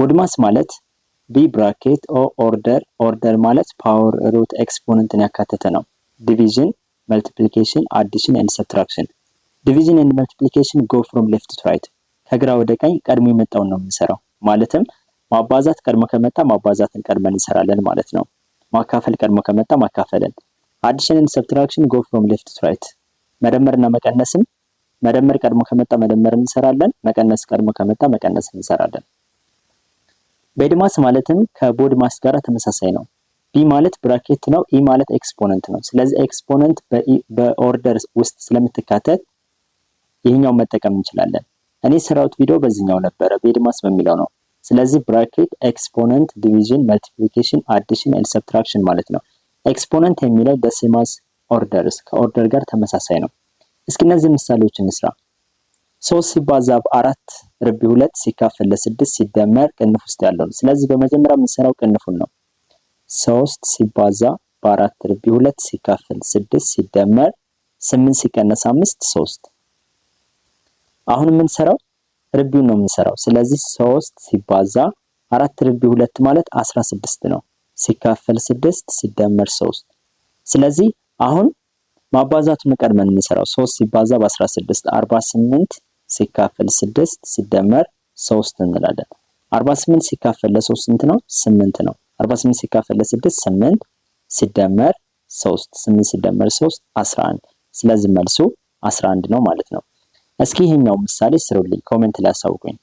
BODMAS ማለት B bracket O order፣ order ማለት power፣ root፣ exponent ን ያካተተ ነው። Division፣ multiplication፣ addition and subtraction። Division and multiplication go from left to right፣ ከግራ ወደ ቀኝ ቀድሞ የመጣውን ነው የምንሰራው። ማለትም ማባዛት ቀድሞ ከመጣ ማባዛትን ቀድመን እንሰራለን ማለት ነው። ማካፈል ቀድሞ ከመጣ ማካፈልን። Addition and subtraction go from left to right። መደመርና መቀነስም መደመር ቀድሞ ከመጣ መደመር እንሰራለን። መቀነስ ቀድሞ ከመጣ መቀነስ እንሰራለን። BEDMAS ማለትም ከ BODMAS ጋር ተመሳሳይ ነው። B ማለት bracket ነው። E ማለት exponent ነው። ስለዚህ exponent በ order ውስጥ ስለምትካተት ይህኛው መጠቀም እንችላለን። እኔ የሰራሁት ቪዲዮ በዚህኛው ነበረ፣ BEDMAS በሚለው ነው። ስለዚህ bracket፣ exponent፣ division፣ multiplication፣ addition and subtraction ማለት ነው። Exponent የሚለው the same as orders፣ ከ order ጋር ተመሳሳይ ነው። እስኪ እነዚህ ምሳሌዎች እንስራ። 3 ሲባዛ በ4 ርቢ 2 ሲካፈል ለ6 ሲደመር ቅንፍ ውስጥ ያለው ነው። ስለዚህ በመጀመሪያ የምንሰራው ቅንፉን ነው። 3 ሲባዛ በ4 ርቢ 2 ሲካፈል 6 ሲደመር 8 ሲቀነስ 5 3። አሁን የምንሰራው ርቢውን ነው የምንሰራው። ስለዚህ 3 ሲባዛ 4 ርቢ 2 ማለት 16 ነው፣ ሲካፈል 6 ሲደመር 3። ስለዚህ አሁን ማባዛቱን ቀድመን የምንሰራው 3 ሲባዛ በ16 48 ሲካፈል 6 ሲደመር 3 እንላለን። 48 ሲካፈል ለ3 ስንት ነው? 8 ነው። 48 ሲካፈል ለ6 8 ሲደመር 3፣ 8 ሲደመር 3 11። ስለዚህ መልሱ 11 ነው ማለት ነው። እስኪ ይሄኛው ምሳሌ ስሩልኝ፣ comment ላይ አሳውቁኝ።